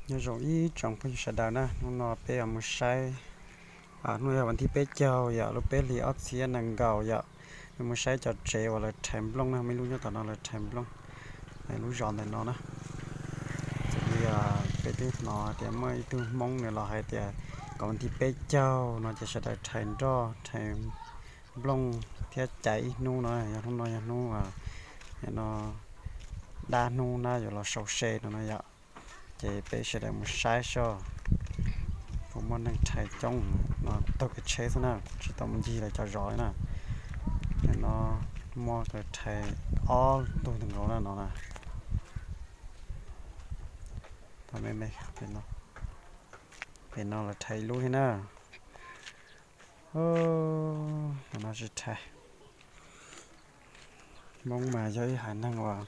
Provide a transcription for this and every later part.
Nyob zoo ib tsoom phooj ywg sawv daws na, hnub no peb yuav mus saib, hnub no yog vas thib peb caug yom, lub peb hlis ob txhiab nees nkaum yom. Peb mus saib cov tsev uas lawv rhais nplooj na, muaj ib lub nyob tom no lawv rhais nplooj, lub zos ntawm no na. Xws li peb twb hnov tias muaj ib tug Hmoob nws los hais tias kom vas thib peb caug no ces sawv daws rhais nroj rhais nplooj thiab caiv ib hnub no, yog hnub no yog hnub no dab hnub na yuav los sau se no na yom. Ces peb sawv daws mus saib seb puas muaj neeg rhais coob no. Taug kev tsheb xwb na, kuv tsis tau mus ncig lawv cov zos li na. Nim no muaj rhais ob tug nkaus na no na. Pem no lawv rhais ib lub thiab na. Tus no tsis rhais. Hmoob mas yog ib haiv neeg uas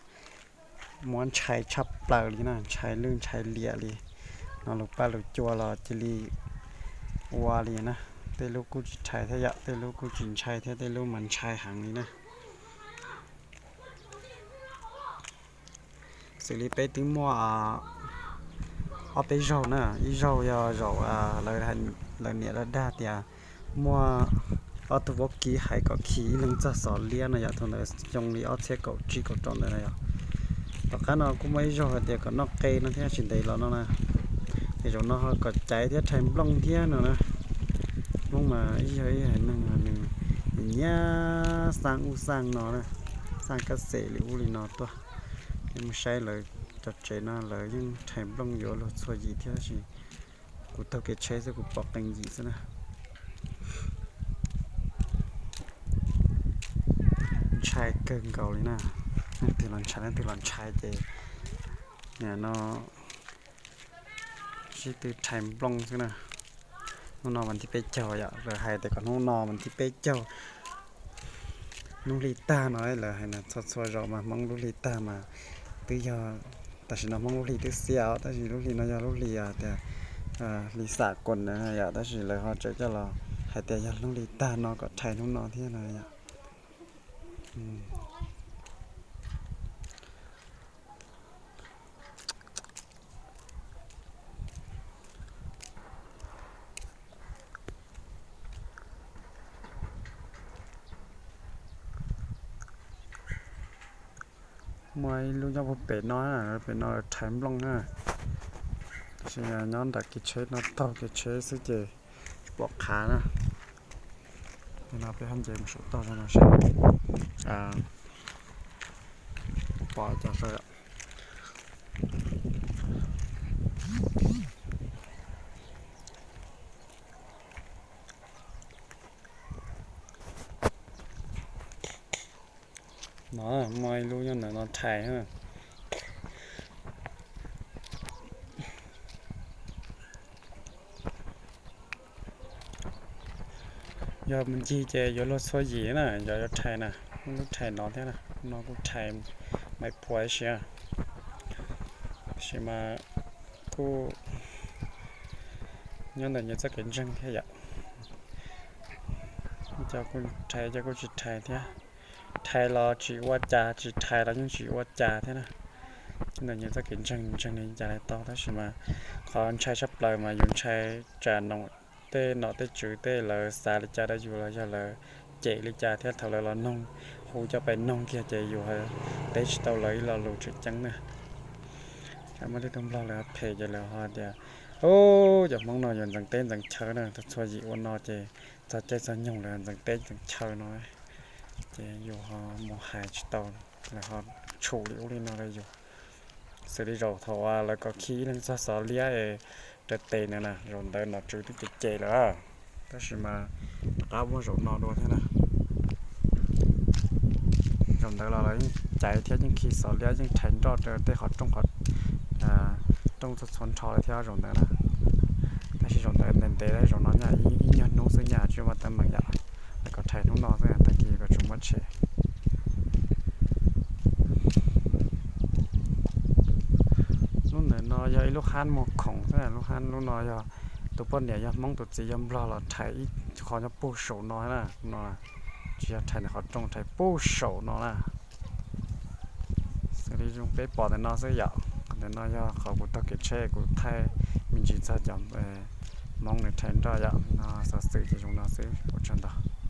muab ntshai tshaj plaws li na, ntshai lwj ntshai liam li. No lus paj lus cua los cia li ua li na. Tej lub kuj tsis rhais thiab yom, tej lub kuj tsis ntshai thiab, tej lub mas ntshai heev li na. Xws li peb twb muaj ob peb zaug na, ib zaug yog zaum lawv niam lawv dag tias muaj ob tug vaub kib hais kom khi ib leeg txog Xov Liab no yom, thaum ntawd xyoo li ob txhiab kaum tsib kaum rau ntawd na yom. Tom qab no kuj muaj ib zaug hais tias kom noj qe no thiab tsis ntev los no na. Ces zaum no ho kom caiv thiab rhais nplooj thiab no na. Hmoob mas ib yog ib haiv neeg nws nyiam xaj ub xaj no na, xaj kab xes li ub li no tuaj. Peb mus saib lawv cov tsev no lawv yeej rhais nplooj yuav luag txhua yim thiab tab sis kuv taug kev tsheb xwb kuv pom qee yim xwb na. Ntshai kawg nkaus li na. Leej twg los ntshai, leej twg los ntshai ces nim no sib tw rhais nplooj xwb na. Hnub no vas thib peb caug yom, lawv hais tias kom hnub no vas thib peb caug, hnub hli tag no lawv hais na, txhua txhua zaus mas Hmoob lub hli tag mas twb yog, tam sim no Hmoob lub hli twb xiab os, tab sis lub hli no yog lub hli tias hli xam kuas na yom, tab sis lawv ho tseem coj los hais tias yog hnub hli tag no kom rhais hnub no thiab no yom. Muaj ib lub nyob puag pem no, pem no rhais nplooj na. Tab sis nyob nram kev tsheb no, taug kev tsheb xwb ces tsis pom qhav na. Nim no peb hab nce mus saum toj no seb pom cov saw. No muaj ib lub nyob ntawm no rhais. Yog mus ncig ces yuav luag txhua yim na, yog yuav rhais na, lub rhais no thiab na, no kuj rhais maim phuam ib si, tab sis mas kuj nyob ntawm nyias txoj kev ntseeg thiab yom. Cov kuj rhais, cov kuj tsis rhais thiab. Rhais los tsis ua cas, tsis rhais los yeej tsis ua cas thiab na. Ntawm nyias txoj kev ntseeg, ntseeg li cas li tau, tab sis mas qhov ntshai tshaj plaws mas yus ntshai tsam no tej nom tej tswv tej lawv xav li cas rau yus los yog lawv cem li cas thiab thaum lawv los noog, hu coj pais noog kiag ces yus teb tsis tau lawv ib lo lus tseem ceeb na. Muaj tej tug nplog lawv phem ces lawv ho tias, u, cov Hmoob no yuav ntxeev teb ntxeev chaw na, txhua yim ua no ces txog caij txog nyoog lawv ntxeev teb ntxeev chaw no, ces yus ho mus hais tsis tau, lawv ho tshum li ub li no rau yus. Xws li zaum thaum uas lawv kom khi ib leeg txog Xov Liab es raws tes ntawd na, zaum ntawd nom tswv twb cem cem lawm, tab sis mas rov qab muaj zaum no dua thiab na. Zaum ntawd los lawv yeej caiv thiab yeej khi Xov Liab yeej rhais nroj rau tej qhov rooj, qhov rooj txhua txhua nrho thiab zaum ntawd na. Tab sis zaum ntawd ntev ntev, zaum no nyaj ib nyuag hnub xwb nyaj tsis muaj teeb meem yom, lawv kom rhais hnub no xwb, tag kis kom tsuas muab tshem. Lub ntawm no yog ib lub hab muag khoom xwb, lub hab lub no yog tus poj niam yog Hmoob, tus txiv yog Nplog los rhais ib qho nyob puag saum no na, no tsis yog rhais ntawm qhov rooj, rhais puag saum no na. Xws li zoo peb pom ntawm no xwb yom, qhov Ntawm no yog qhov kuv taug kev tsheb kuv thaij me ntsis txog cov Hmoob nws rhais nroj yom. No xov xwm ces zoo no xwb, ua tsaug ntau.